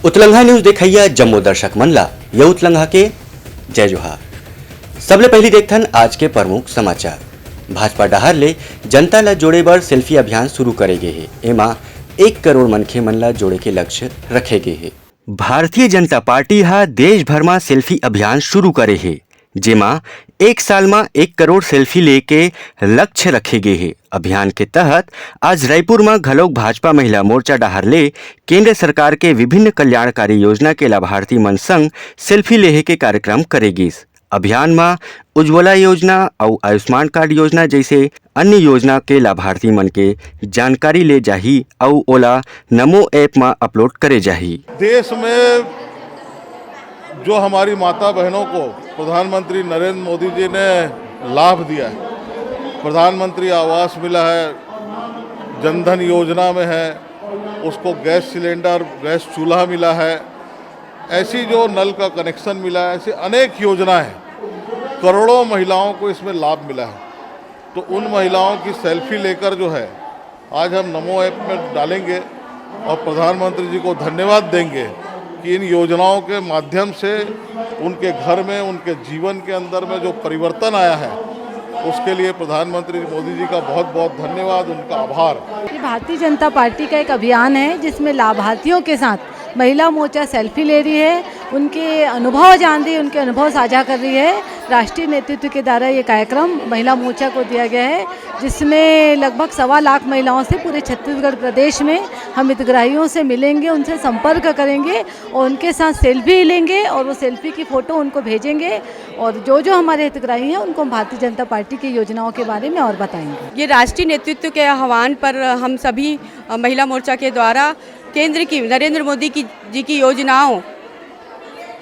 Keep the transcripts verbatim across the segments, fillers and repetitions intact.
उतलंघा news देखइया जम्मो दर्शक मन ला ये उतलंघा के जय जोहार। सबले पहिली देखथन आज के प्रमुख समाचार। भाजपा डहार ले जनता ला जोड़े बर सेल्फी अभियान शुरू करे गे हे। एमा एक करोड़ मनखे मन ला जोड़े के लक्ष्य रखे गे हे। भारतीय जनता पार्टी ह देश भर म सेल्फी अभियान शुरू करे हे, जेमा एक साल म एक करोड़ सेल्फी ले के लक्ष्य रखे गे हे। अभियान के तहत आज रायपुर म घलोक भाजपा महिला मोर्चा डहार ले केंद्र सरकार के विभिन्न कल्याणकारी योजना के लाभार्थी मन संग सेल्फी लेहे के कार्यक्रम करे गिस। अभियान म उज्ज्वला योजना अउ आयुष्मान कार्ड योजना जइसे अन्य योजना के लाभार्थी मन के जानकारी ले जाही अउ ओला नमो ऐप म अपलोड करे जाही। देश में जो हमारी माता बहनों को प्रधानमंत्री नरेंद्र मोदी जी ने लाभ दिया है, प्रधानमंत्री आवास मिला है, जनधन योजना में है, उसको गैस सिलेंडर, गैस चूल्हा मिला है, ऐसी जो नल का कनेक्शन मिला है, ऐसी अनेक योजनाएं हैं। करोड़ों महिलाओं को इसमें लाभ मिला है। तो उन महिलाओं की सेल्फी लेकर जो है, आज हम नमो ऐप में डालेंगे और प्रधानमंत्री जी को धन्यवाद देंगे कि इन योजनाओं के माध्यम से उनके घर में, उनके जीवन के अंदर में जो परिवर्तन आया है, उसके लिए प्रधानमंत्री मोदी जी का बहुत बहुत धन्यवाद, उनका आभार। ये भारतीय जनता पार्टी का एक अभियान है, जिसमें लाभार्थियों के साथ महिला मोर्चा सेल्फी ले रही है, उनके अनुभव जान रही है, उनके अनुभव साझा कर रही है। राष्ट्रीय नेतृत्व के द्वारा ये कार्यक्रम महिला मोर्चा को दिया गया है, जिसमें लगभग सवा लाख महिलाओं से पूरे छत्तीसगढ़ प्रदेश में हम हितग्राहियों से मिलेंगे, उनसे संपर्क करेंगे और उनके साथ सेल्फी लेंगे और वो सेल्फी की फ़ोटो उनको भेजेंगे और जो जो हमारे हितग्राही हैं, उनको हम भारतीय जनता पार्टी की योजनाओं के बारे में और बताएंगे। ये राष्ट्रीय नेतृत्व के आह्वान पर हम सभी, अ, महिला मोर्चा के द्वारा केंद्र की, नरेंद्र मोदी की, जी की योजनाओं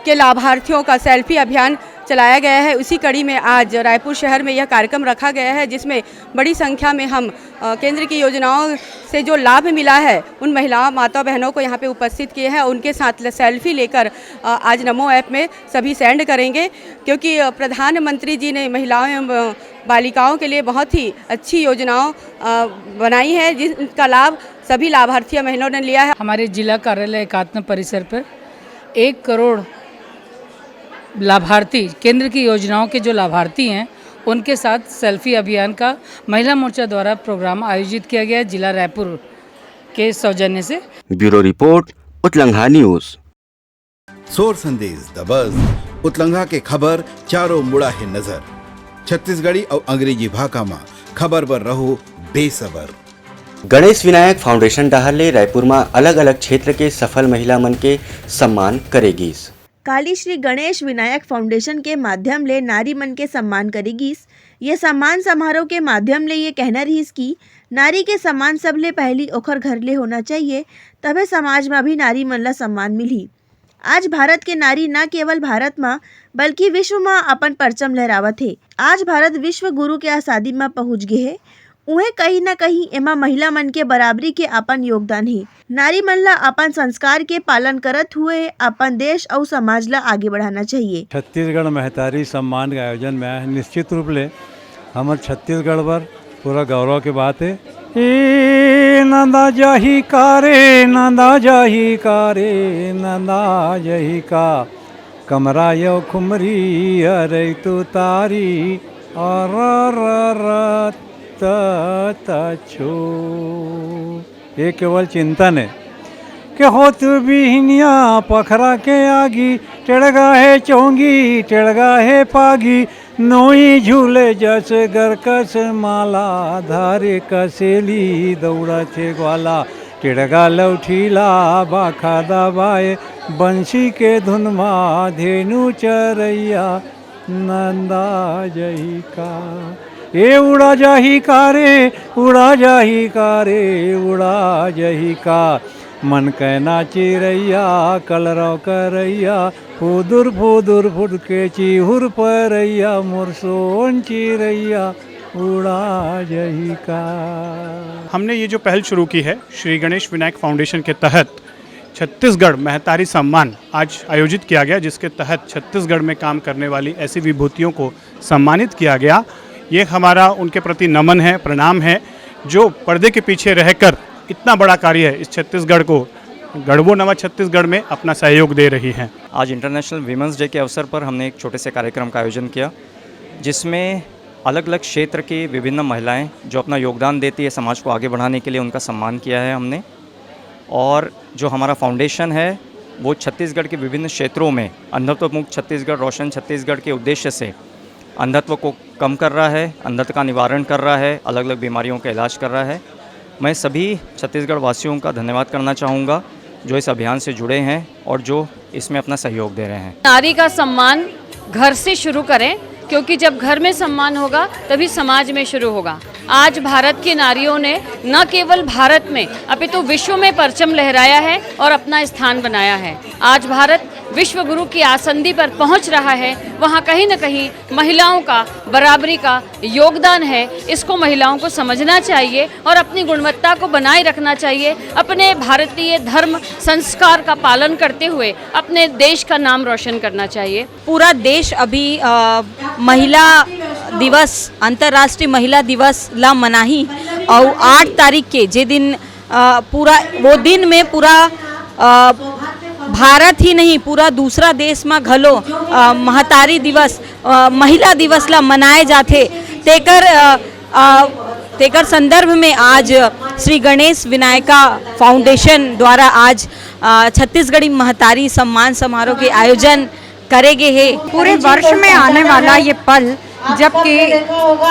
के लाभार्थियों का सेल्फी अभियान चलाया गया है। उसी कड़ी में आज रायपुर शहर में यह कार्यक्रम रखा गया है, जिसमें बड़ी संख्या में हम, अ, केंद्र की योजनाओं से जो लाभ मिला है, उन महिला माता बहनों को यहाँ पे उपस्थित किए हैं। उनके साथ ल-, सेल्फी लेकर, अ, आज नमो ऐप में सभी सेंड करेंगे, क्योंकि, अ, प्रधानमंत्री जी ने महिलाओं एवं, अ, बालिकाओं के लिए बहुत ही अच्छी योजनाओं, अ, बनाई है, जिनका लाभ सभी लाभार्थी महिलाओं ने लिया है। हमारे जिला कार्यालय एकात्म परिसर पर एक करोड़ लाभार्थी, केंद्र की योजनाओं के जो लाभार्थी हैं, उनके साथ सेल्फी अभियान का महिला मोर्चा द्वारा प्रोग्राम आयोजित किया गया है, जिला रायपुर के सौजन्य से। Bureau report, Utlangha news. Sor Sandesh दबस, उतलंघा के खबर चारों मुड़ा हे नजर। छत्तीसगढ़ी अउ अंग्रेजी भाखा म खबर बर रहो बेसबर। गणेश विनायक फाउंडेशन डहार ले रायपुर म अलग-अलग क्षेत्र के सफल महिला मन के सम्मान करे गिस। काली श्री गणेश विनायक फाउंडेशन के माध्यम ले नारी मन के सम्मान करे गिस। ये सम्मान समारोह के माध्यम ले ये कहना रहिस कि नारी के सम्मान सबले पहली ओखर घर ले होना चाहिए, तभे समाज म भी नारी मन ला सम्मान मिलही। आज भारत के नारी न केवल भारत म, बल्कि विश्व म अपन परचम लहरावत हे। आज भारत विश्व गुरु के आजादी म पहुंच गे हे। उहें कहीं न कहीं एमा महिला मन के बराबरी के अपन योगदान हे। नारी मन ला अपन संस्कार के पालन करत हुए अपन देश अउ समाज ला आगे बढ़ाना चाहिए। छत्तीसगढ़ महतारी सम्मान के आयोजन में आए हे। निश्चित रूप ले हमर छत्तीसगढ़ बर पूरा गौरव के बात हे। ए नंदा जाही का रे, नंदा जाही का रे, नंदा जाही का, कमरा यो खुमरी अरे तू तारी, अर, अर, अर, त, त, छो। ये केवल चिंतन हे। के होत बिहनिया पखरा के आगी, टेड़गा हे चोंगी, टेड़गा हे पागी, नोई झूले जस गरकस माला, धारे कसेली दौड़थे ग्वाला, टेड़गा लौठीला बाखा दबाए, बंसी के धुन मा धेनु चरैया नंदा जही का। ए उड़ा जाही का रे, उड़ा जाही का रे, उड़ा जाही का। मन कैना चिरैया, कलरव करैया, फुदुर फुदुर फुदके चिहुर परैया, मोर सोन चिरैया, उड़ा जाही का। हमने ये जो पहल शुरू की है श्री गणेश विनायक फाउंडेशन के तहत, छत्तीसगढ़ महतारी सम्मान आज आयोजित किया गया, जिसके तहत छत्तीसगढ़ में काम करने वाली ऐसी विभूतियों को सम्मानित किया गया। ये हमारा उनके प्रति नमन है, प्रणाम है, जो पर्दे के पीछे रहकर इतना बड़ा कार्य इस छत्तीसगढ़ को गढ़बो नवा छत्तीसगढ़ में अपना सहयोग दे रही हैं। आज इंटरनेशनल वीमेंस डे के अवसर पर हमने एक छोटे से कार्यक्रम का आयोजन किया, जिसमें अलग-अलग क्षेत्र की विभिन्न महिलाएं जो अपना योगदान देती है समाज को आगे बढ़ाने के लिए, उनका सम्मान किया है हमने। और जो हमारा फाउंडेशन है, वो छत्तीसगढ़ के विभिन्न क्षेत्रों में अंधत्व मुक्त छत्तीसगढ़, रोशन छत्तीसगढ़ के उद्देश्य से अंधत्व को कम कर रहा है, अंधत्व का निवारण कर रहा है, अलग-अलग बीमारियों का इलाज कर रहा है। मैं सभी छत्तीसगढ़ वासियों का धन्यवाद करना चाहूँगा, जो इस अभियान से जुड़े हैं और जो इसमें अपना सहयोग दे रहे हैं। नारी का सम्मान घर से शुरू करें, क्योंकि जब घर में सम्मान होगा, तभी समाज में शुरू होगा। आज भारत की नारियों ने न केवल भारत में, अपितु विश्व में परचम लहराया है और अपना स्थान बनाया है। आज भारत विश्व गुरु की आसंदी पर पहुंच रहा है, वहां कहीं न कहीं महिलाओं का, बराबरी का योगदान है। इसको महिलाओं को समझना चाहिए और अपनी गुणवत्ता को बनाए रखना चाहिए, अपने भारतीय धर्म संस्कार का पालन करते हुए अपने देश का नाम रोशन करना चाहिए। पूरा देश अभी, अ, महिला दिवस, अंतर्राष्ट्रीय महिला दिवस ला मनाही। और आठ तारीख के जे दिन, अ, पूरा वो दिन में पूरा, अ, भारत ही नहीं, पूरा दूसरा देश में घलो, अ, महतारी दिवस, अ, महिला दिवस ला मनाए जाथे। तेकर, अ, अ, तेकर संदर्भ में आज श्री गणेश विनायका फाउंडेशन द्वारा आज, अ, छत्तीसगढ़ी महतारी सम्मान समारोह के आयोजन करे गे हे। पूरे वर्ष में आने वाला ये पल, जबकि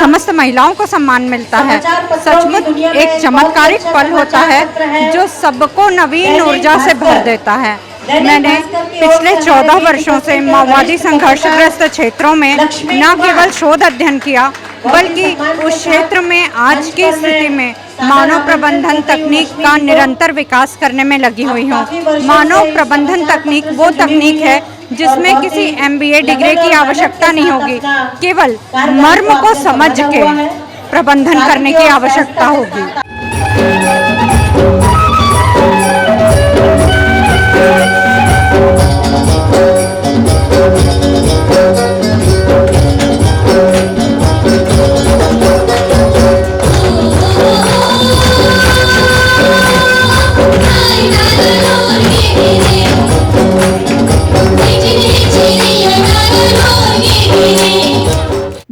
समस्त महिलाओं को सम्मान मिलता है, सचमुच एक चमत्कारिक पल होता है, जो सबको नवीन ऊर्जा से भर देता है। मैंने पिछले चौदह वर्षों से माओवादी संघर्षग्रस्त क्षेत्रों में न केवल शोध अध्ययन किया, बल्कि उस क्षेत्र में आज की स्थिति में मानव प्रबंधन तकनीक का निरंतर विकास करने में लगी हुई हूँ। मानव प्रबंधन तकनीक वो तकनीक है जिसमें किसी एमबीए डिग्री की आवश्यकता नहीं होगी, केवल मर्म को समझ के प्रबंधन करने की आवश्यकता होगी।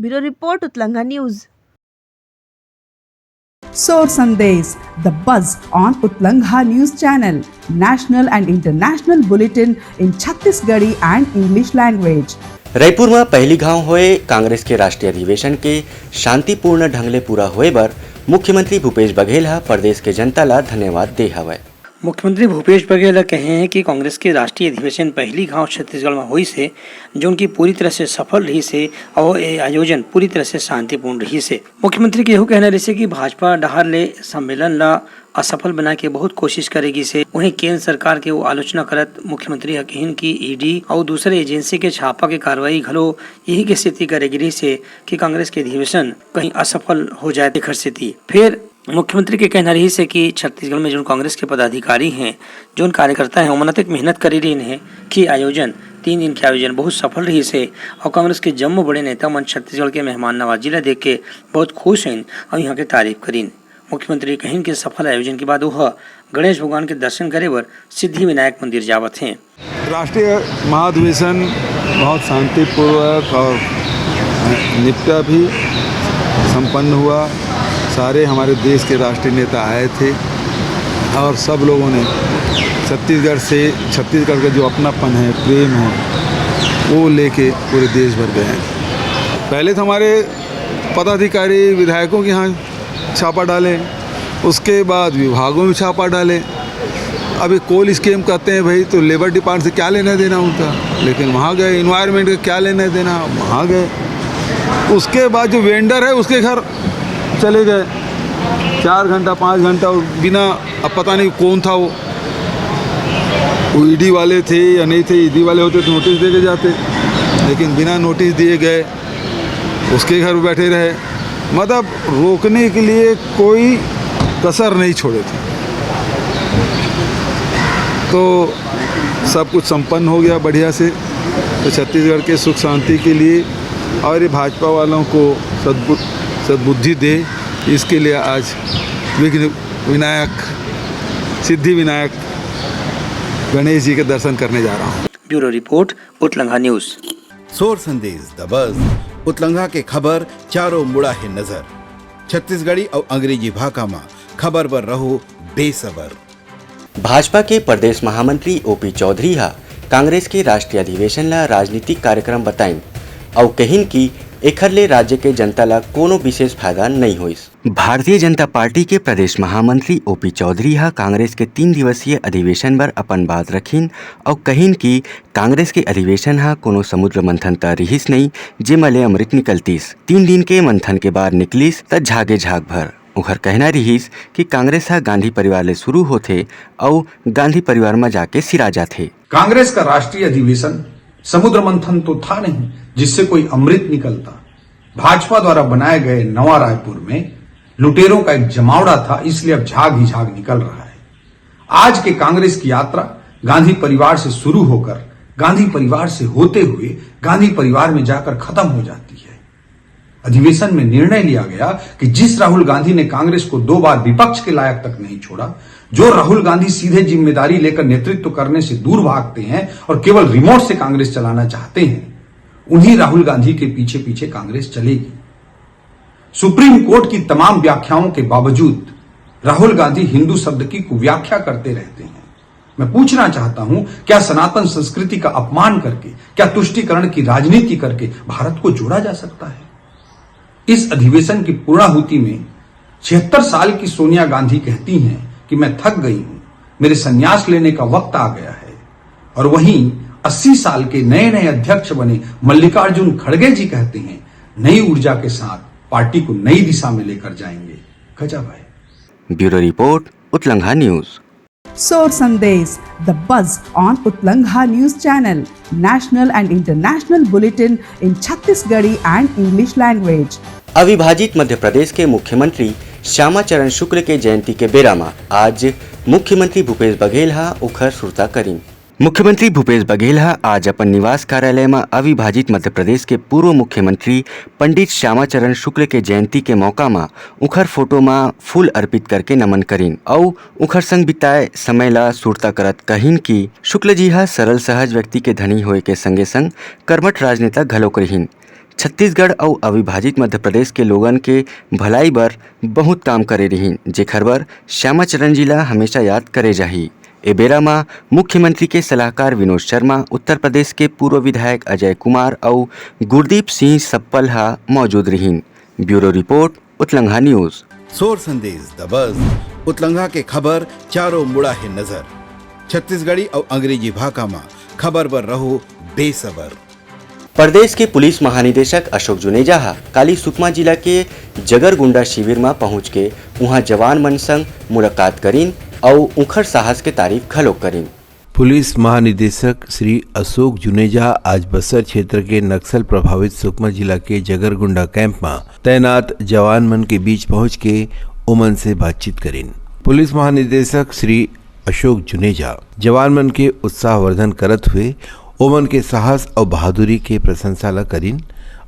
Bureau report, Utlanga News. Sor Sandesh, the buzz on Utlangha News Channel, national and international bulletin in Chhattisgarhi and English language. Raipur म पहिली घांव होए कांग्रेस के राष्ट्रीय अधिवेशन के शांतिपूर्ण ढंग ले पूरा होए बर मुख्यमंत्री भूपेश बघेल ह प्रदेश के जनता ला धन्यवाद दे हवय। मुख्यमंत्री भूपेश बघेल ह कहे हे कि कांग्रेस के राष्ट्रीय अधिवेशन पहिली घांव छत्तीसगढ़ म होइस हे, जोन की पूरी तरह से सफल रहिस हे और ये आयोजन पूरी तरह से शांतिपूर्ण रहिस हे। मुख्यमंत्री के यहू कहना रहिस हे कि भाजपा डहार ले सम्मेलन ला असफल बनाए के बहुत कोशिश करे गिस हे। वहीं केंद्र सरकार के वो आलोचना करत मुख्यमंत्री ह कहिन कि ईडी और दूसरे एजेंसी के छापा के कार्रवाई घलो यही के सेती करे गिस हे कि कांग्रेस के अधिवेशन कहीं असफल हो जाए, तेखर सेती। फिर मुख्यमंत्री के कहना रहिस हे कि छत्तीसगढ़ में जोन कांग्रेस के पदाधिकारी हैं, जोन कार्यकर्ता हैं, ओमन अतेक मेहनत करे रहिन हे कि आयोजन, तीन दिन के आयोजन बहुत सफल रहिस हे और कांग्रेस के जम्मो बड़े नेता मन छत्तीसगढ़ के मेहमान नवाजी ला देख के बहुत खुश हैं और यहाँ के तारीफ करिन। मुख्यमंत्री कहिन कि सफल आयोजन के बाद वह गणेश भगवान के दर्शन करे बर सिद्धि विनायक मंदिर जावत हैं। राष्ट्रीय महाधिवेशन बहुत शांतिपूर्वक और निपटा भी संपन्न हुआ। सारे हमारे देश के राष्ट्रीय नेता आए थे और सब लोगों ने छत्तीसगढ़ से, छत्तीसगढ़ का जो अपनापन है, प्रेम है, वो लेके पूरे देश भर गए हैं। पहले तो हमारे पदाधिकारी विधायकों के यहाँ छापा डाले, उसके बाद विभागों में छापा डाले। अभी कोल स्कीम कहते हैं भाई, तो लेबर डिपार्टमेंट से क्या लेना देना उनका, लेकिन वहाँ गए, एनवायरनमेंट का क्या लेना देना, वहाँ गए। उसके बाद जो वेंडर है उसके घर चले गए, चार घंटा पाँच घंटा, और बिना, अब पता नहीं कौन था वो, वो ईडी वाले थे या नहीं थे। ईडी वाले होते तो नोटिस दे के जाते, लेकिन बिना नोटिस दिए गए, उसके घर बैठे रहे। मतलब रोकने के लिए कोई कसर नहीं छोड़े थे। तो सब कुछ संपन्न हो गया बढ़िया से। तो छत्तीसगढ़ के सुख शांति के लिए और ये भाजपा वालों को सद्बु-, सद्बुद्धि दे, इसके लिए आज विघ्न विनायक, सिद्धि विनायक गणेश जी के दर्शन करने जा रहा हूँ। Bureau report, Utlangha news. Sor Sandesh the बज, उतलंघा के खबर चारों मुड़ा हे नजर। छत्तीसगढ़ी अउ अंग्रेजी भाखा म खबर बर रहो बेसबर। भाजपा के प्रदेश महामंत्री ओपी चौधरी ह कांग्रेस के राष्ट्रीय अधिवेशन ल राजनीतिक कार्यक्रम बताइन अउ कहिन कि एखर ले राज्य के जनता ल कोनो विशेष फायदा नइ होइस। भारतीय जनता पार्टी के प्रदेश महामंत्री ओपी चौधरी ह कांग्रेस के तीन दिवसीय अधिवेशन बर अपन बात रखिन अउ कहिन कि कांग्रेस के अधिवेशन ह कोनो समुद्र मंथन त रिहिस नइ, जेमा ले अमृत निकलतिस। तीन दिन के मंथन के बाद निकलिस त झागे झाग भर। उंखर कहना रिहिस कि कांग्रेस ह गांधी परिवार ले शुरू होथे अउ गांधी परिवार म जाके सिरा जाथे। कांग्रेस का राष्ट्रीय अधिवेशन समुद्र मंथन तो था नहीं, जिससे कोई अमृत निकलता। भाजपा द्वारा बनाए गए नवा रायपुर में लुटेरों का एक जमावड़ा था, इसलिए अब झाग ही झाग निकल रहा है। आज के कांग्रेस की यात्रा गांधी परिवार से शुरू होकर गांधी परिवार से होते हुए गांधी परिवार में जाकर खत्म हो जाती है। अधिवेशन में निर्णय लिया गया कि जिस राहुल गांधी ने कांग्रेस को दो बार विपक्ष के लायक तक नहीं छोड़ा, जो राहुल गांधी सीधे जिम्मेदारी लेकर नेतृत्व करने से दूर भागते हैं और केवल रिमोट से कांग्रेस चलाना चाहते हैं, उन्हीं राहुल गांधी के पीछे पीछे कांग्रेस चलेगी। सुप्रीम कोर्ट की तमाम व्याख्याओं के बावजूद राहुल गांधी हिंदू शब्द की कुव्याख्या करते रहते हैं। मैं पूछना चाहता हूं, क्या सनातन संस्कृति का अपमान करके, क्या तुष्टीकरण की राजनीति करके भारत को जोड़ा जा सकता है? इस अधिवेशन की पूर्णाहुति में छिहत्तर साल की सोनिया गांधी कहती हैं कि मैं थक गई हूं, मेरे संन्यास लेने का वक्त आ गया है। और वहीं अस्सी साल के नए नए अध्यक्ष बने मल्लिकार्जुन खड़गे जी कहते हैं, नई ऊर्जा के साथ पार्टी को नई दिशा में लेकर जाएंगे। गजब है। Bureau report, Utlangha news. Sor Sandesh, the buzz on Utlangha News Channel, national and international bulletin in Chhattisgarhi and English language. अविभाजित मध्य प्रदेश के मुख्यमंत्री श्यामा चरण शुक्ल के जयंती के बेरा म आज मुख्यमंत्री भूपेश बघेल ह उखर सुरता करिन। मुख्यमंत्री भूपेश बघेल ह आज अपन निवास कार्यालय म अविभाजित मध्य प्रदेश के पूर्व मुख्यमंत्री पंडित श्यामा चरण शुक्ल के जयंती के मौका म उखर फोटो म फूल अर्पित करके नमन करिन अउ उखर संग बिताए समय ल सुरता करत कहिन कि शुक्ल जी ह सरल सहज व्यक्ति के धनी होए के संगे संग कर्मठ राजनेता घलोक रिहिन। छत्तीसगढ़ अउ अविभाजित मध्य प्रदेश के लोगन के भलाई बर बहुत काम करे रिहिन, जेखर बर श्यामा चरण जी ल हमेशा याद करे जाही। ए बेरा म मुख्यमंत्री के सलाहकार विनोद शर्मा, उत्तर प्रदेश के पूर्व विधायक अजय कुमार अउ गुरदीप सिंह सप्पल ह मौजूद रिहिन। Bureau report, Utlangha news. Sor Sandesh the बज, उतलंघा के खबर चारों मुड़ा हे नजर। छत्तीसगढ़ी अउ अंग्रेजी भाखा म खबर बर रहो बेसबर। प्रदेश के पुलिस महानिदेशक अशोक जुनेजा ह काली सुकमा जिला के जगरगुंडा शिविर म पहुंच के उहां जवान मन संग मुलाकात करिन अउ उंखर साहस के तारीफ घलोक करिन। पुलिस महानिदेशक श्री अशोक जुनेजा आज बस्तर क्षेत्र के नक्सल प्रभावित सुकमा जिला के जगरगुंडा कैंप म तैनात जवान मन के बीच पहुंच के ओमन से बातचीत करिन। पुलिस महानिदेशक श्री अशोक जुनेजा जवान मन के उत्साहवर्धन करत हुए ओमन के साहस अउ बहादुरी के प्रशंसा ला करिन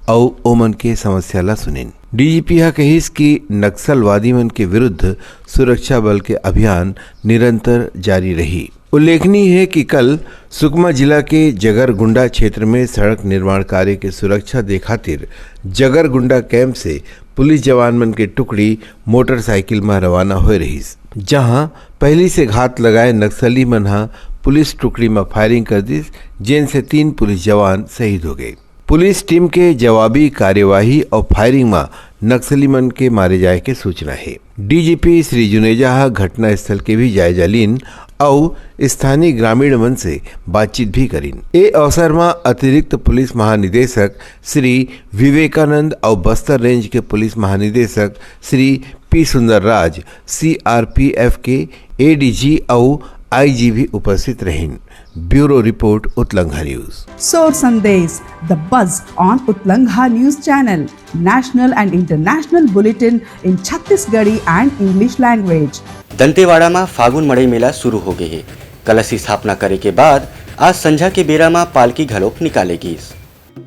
अउ ओमन के समस्या ला सुनिन। डीजीपी ह कहिस कि नक्सलवादी मन के विरुद्ध सुरक्षा बल के अभियान निरंतर जारी रही। उल्लेखनीय हे कि कल सुकमा जिला के जगरगुंडा क्षेत्र में सड़क निर्माण कार्य के सुरक्षा दे खातिर जगरगुंडा कैंप से पुलिस जवान मन के टुकड़ी मोटरसाइकिल म रवाना होए रहिस, जहां पहिली से घात लगाए नक्सली मन ह पुलिस टुकड़ी म फायरिंग कर दिस, जेन से तीन पुलिस जवान शहीद हो गए। पुलिस टीम के जवाबी कार्यवाही अउ फायरिंग म नक्सली मन के मारे जाए के सूचना हे। डीजीपी श्री जुनेजा ह घटनास्थल के भी जायजा लीन अउ स्थानीय ग्रामीण मन से बातचीत भी करिन। ए अवसर म अतिरिक्त पुलिस महानिदेशक श्री विवेकानंद अउ बस्तर रेंज के पुलिस महानिदेशक श्री पी सुंदर राज, सीआरपीएफ के एडीजी अउ आईजी भी उपस्थित रहिन। Bureau report, Utlangha news. Sor Sandesh, the buzz on Utlangha News Channel, national and international bulletin in Chhattisgarhi and English language. Dantewada म फागुन मड़ई मेला शुरू हो गे हे। कलश स्थापना करे के बाद आज संझा के बेरा म पालकी घलोक निकाले गिस।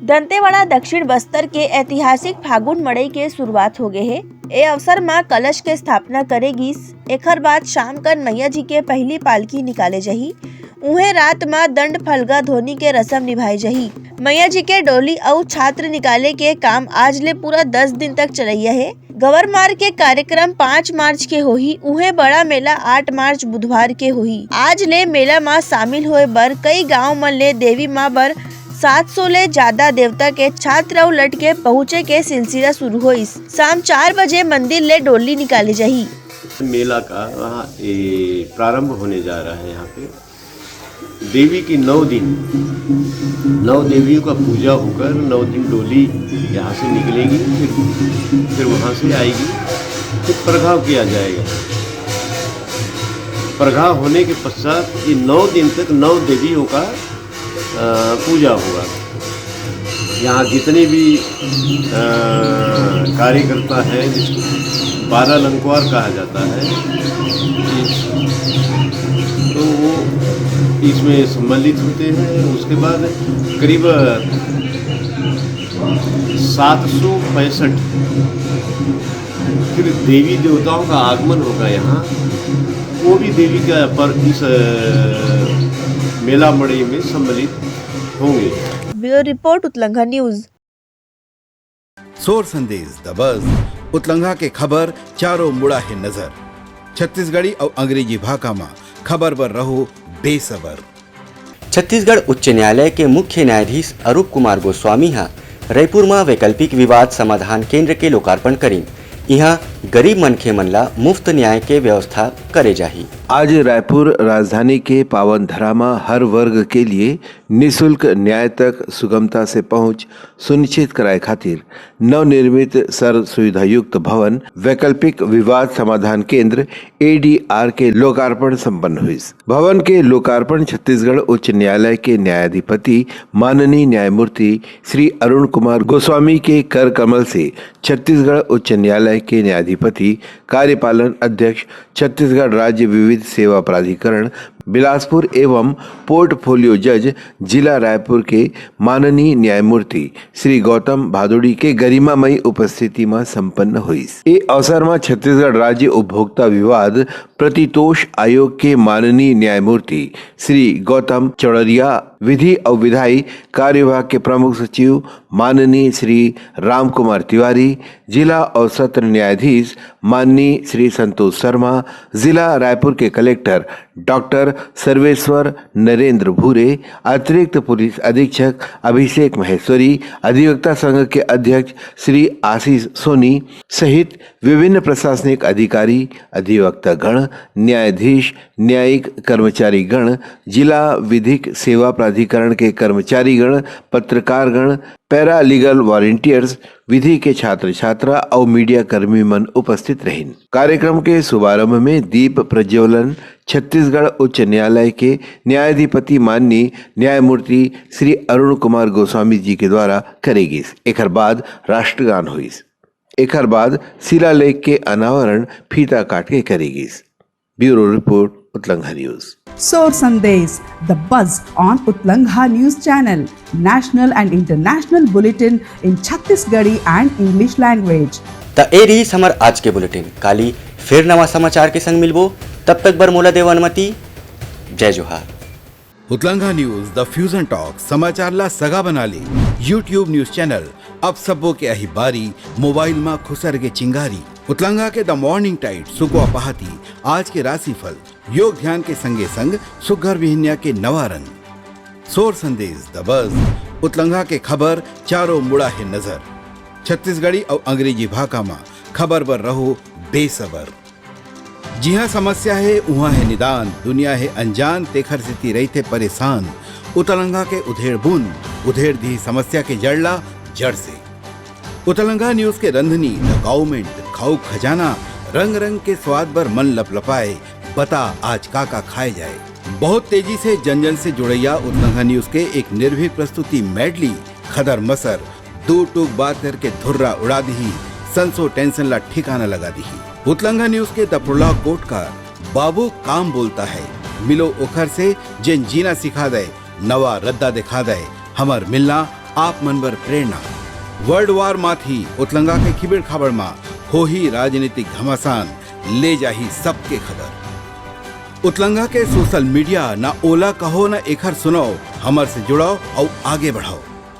दंतेवाड़ा दक्षिण बस्तर के ऐतिहासिक फागुन मड़ई के शुरुआत हो गे हे। ए अवसर म कलश के स्थापना करे गिस। एखर बाद शाम कन मैया जी के पहिली पालकी निकाले जाही। उहें, रात म दंड फलगा ध्वनि के रसम निभाए जाही। मैया जी के डोली अउ छात्र निकाले के काम आज ले पूरा दस दिन तक चलइया हे। गवर मार के कार्यक्रम पाँच मार्च के होही, उहें बड़ा मेला आठ मार्च बुधवार के होही। आज ले मेला म शामिल होए बर कई गांव मन ले देवी मां बर सात सौ ले जादा देवता के छात्र अउ लट के पहुंचे के सिलसिला शुरू होइस। शाम चार बजे मंदिर ले डोली निकाले जाही। मेला का, हाँ, ये प्रारंभ होने जा रहा है यहाँ पे। देवी की नौ दिन, नौ देवियों का पूजा होकर नौ दिन डोली यहाँ से निकलेगी, फिर, फिर वहाँ से आएगी, फिर परघाव किया जाएगा। परघाव होने के पश्चात ये नौ दिन तक नौ देवियों का, अ, पूजा होगा। यहाँ जितने भी, अ, कार्यकर्ता हैं, जिसको बारह लंकुआर कहा जाता है, इस, तो वो इसमें सम्मिलित होते हैं। उसके बाद करीब सात सौ पैंसठ फिर देवी देवताओं का आगमन होगा यहाँ, वो भी देवी का पर इस, अ, मेला मड़ई में सम्मिलित होंगे। Bureau report, Utlanga news. Sor Sandesh, the बज, उतलंगा के खबर चारों मुड़ा हे नजर। छत्तीसगढ़ी अउ अंग्रेजी भाखा म खबर बर रहो बेसबर। छत्तीसगढ़ उच्च न्यायालय के मुख्य न्यायाधीश अरूप कुमार गोस्वामी ह रईपुर म वैकल्पिक विवाद समाधान केंद्र के लोकार्पण करिन। इहां गरीब मनखे मन ला मुफ्त न्याय के व्यवस्था करे जाही। आज रायपुर राजधानी के पावन धरा म हर वर्ग के लिए निशुल्क न्याय तक सुगमता से पहुंच सुनिश्चित कराए खातिर नवनिर्मित सर्व सुविधायुक्त भवन वैकल्पिक विवाद समाधान केंद्र, एडीआर, के लोकार्पण संपन्न हुइस। भवन के लोकार्पण छत्तीसगढ़ उच्च न्यायालय के न्यायाधिपति माननीय न्यायमूर्ति श्री अरुण कुमार गोस्वामी के कर कमल से छत्तीसगढ़ उच्च न्यायालय के न्यायाधिपति, कार्यपालन अध्यक्ष, छत्तीसगढ़ राज्य विविध सेवा प्राधिकरण बिलासपुर एवं पोर्टफोलियो जज जिला रायपुर के माननीय न्यायमूर्ति श्री गौतम भादुड़ी के गरिमामयी उपस्थिति म संपन्न होइस। ए अवसर म छत्तीसगढ़ राज्य उपभोक्ता विवाद प्रतितोष आयोग के माननीय न्यायमूर्ति श्री गौतम चौड़रिया, विधि अउ विधायी कार्य विभाग के प्रमुख सचिव माननीय श्री राम कुमार तिवारी, जिला अउ सत्र न्यायाधीश माननीय श्री संतोष शर्मा, जिला रायपुर के कलेक्टर डॉक्टर सर्वेश्वर नरेंद्र भूरे, अतिरिक्त पुलिस अधीक्षक अभिषेक महेश्वरी, अधिवक्ता संघ के अध्यक्ष श्री आशीष सोनी सहित विभिन्न प्रशासनिक अधिकारी, अधिवक्ता गण, न्यायाधीश, न्यायिक कर्मचारी गण, जिला विधिक सेवा प्राधिकरण के कर्मचारी गण, पत्रकार गण, पैरालीगल वॉलंटियर्स, विधि के छात्र छात्रा अउ मीडिया कर्मी मन उपस्थित रहिन। कार्यक्रम के शुभारंभ में दीप प्रज्वलन छत्तीसगढ़ उच्च न्यायालय के न्यायाधिपति माननीय न्यायमूर्ति श्री अरुण कुमार गोस्वामी जी के द्वारा करे गिस। एखर बाद राष्ट्रगान होइस। एखर बाद शिलालेख के अनावरण फीता काट के करे गिस। Bureau report, Utlangha news. Sor Sandesh, the buzz on Utlangha News Channel, national and international bulletin in Chhattisgarhi and English language. त ए रहिस हमर आज के बुलेटिन। काली फेर नवा समाचार के संग मिलबो, तब तक बर मोला देव अनुमति। जय जोहार। उतलंघा न्यूज, द फ्यूजन टॉक, समाचार ला सगा बना ले। YouTube न्यूज चैनल, अब सबो के अही बारी, मोबाइल मा खुसर के चिंगारी। उतलंघा के द मॉर्निंग टाइड, सुकवा पहाती, आज के राशिफल, योग ध्यान के संगे संग सुग्घर बिहनिया के नवा रंग। सोर संदेश, द बज, उतलंघा के खबर, चारों मुड़ा हे नजर। छत्तीसगढ़ी अउ अंग्रेजी भाखा मा खबर बर रहो बेसबर। जिहां समस्या हे, उहां हे निदान, दुनिया हे अनजान, तेखर सेती रहिथे परेशान। उतलंघा के उधेड़ बुन, उधेड़ दिही समस्या के जड़ ला जड़ से। उतलंघा न्यूज के रंधनी, द गाउमेंट, खाऊ खजाना, रंग रंग के स्वाद बर मन लपलपाए, बता आज का का खाए जाए। बहुत तेजी से जन जन से जुड़ैया उतलंघा न्यूज के एक निर्भीक प्रस्तुति मेडली, खदर मसर, दू टूक बात करके धुर्रा उड़ा दिही, संसो टेंशन ला ठिकाना लगा दिही। उतलंघा न्यूज के द प्रोलॉग कोट का बाबू काम बोलता है, मिलो ओखर से जेन जीना सिखा दे, नवा रद्दा दिखा दे, हमर मिलना आप मन बर प्रेरणा। वर्ल्ड वार माथी उतलंघा के खिबेड़ खाबड़ मा होही राजनीतिक घमासान, ले जाही सबके खबर। उतलंगा के सोशल मीडिया, ना ओला कहो, ना एखर सुनो। हमर से जुड़ो अउ आगे बढ़ो।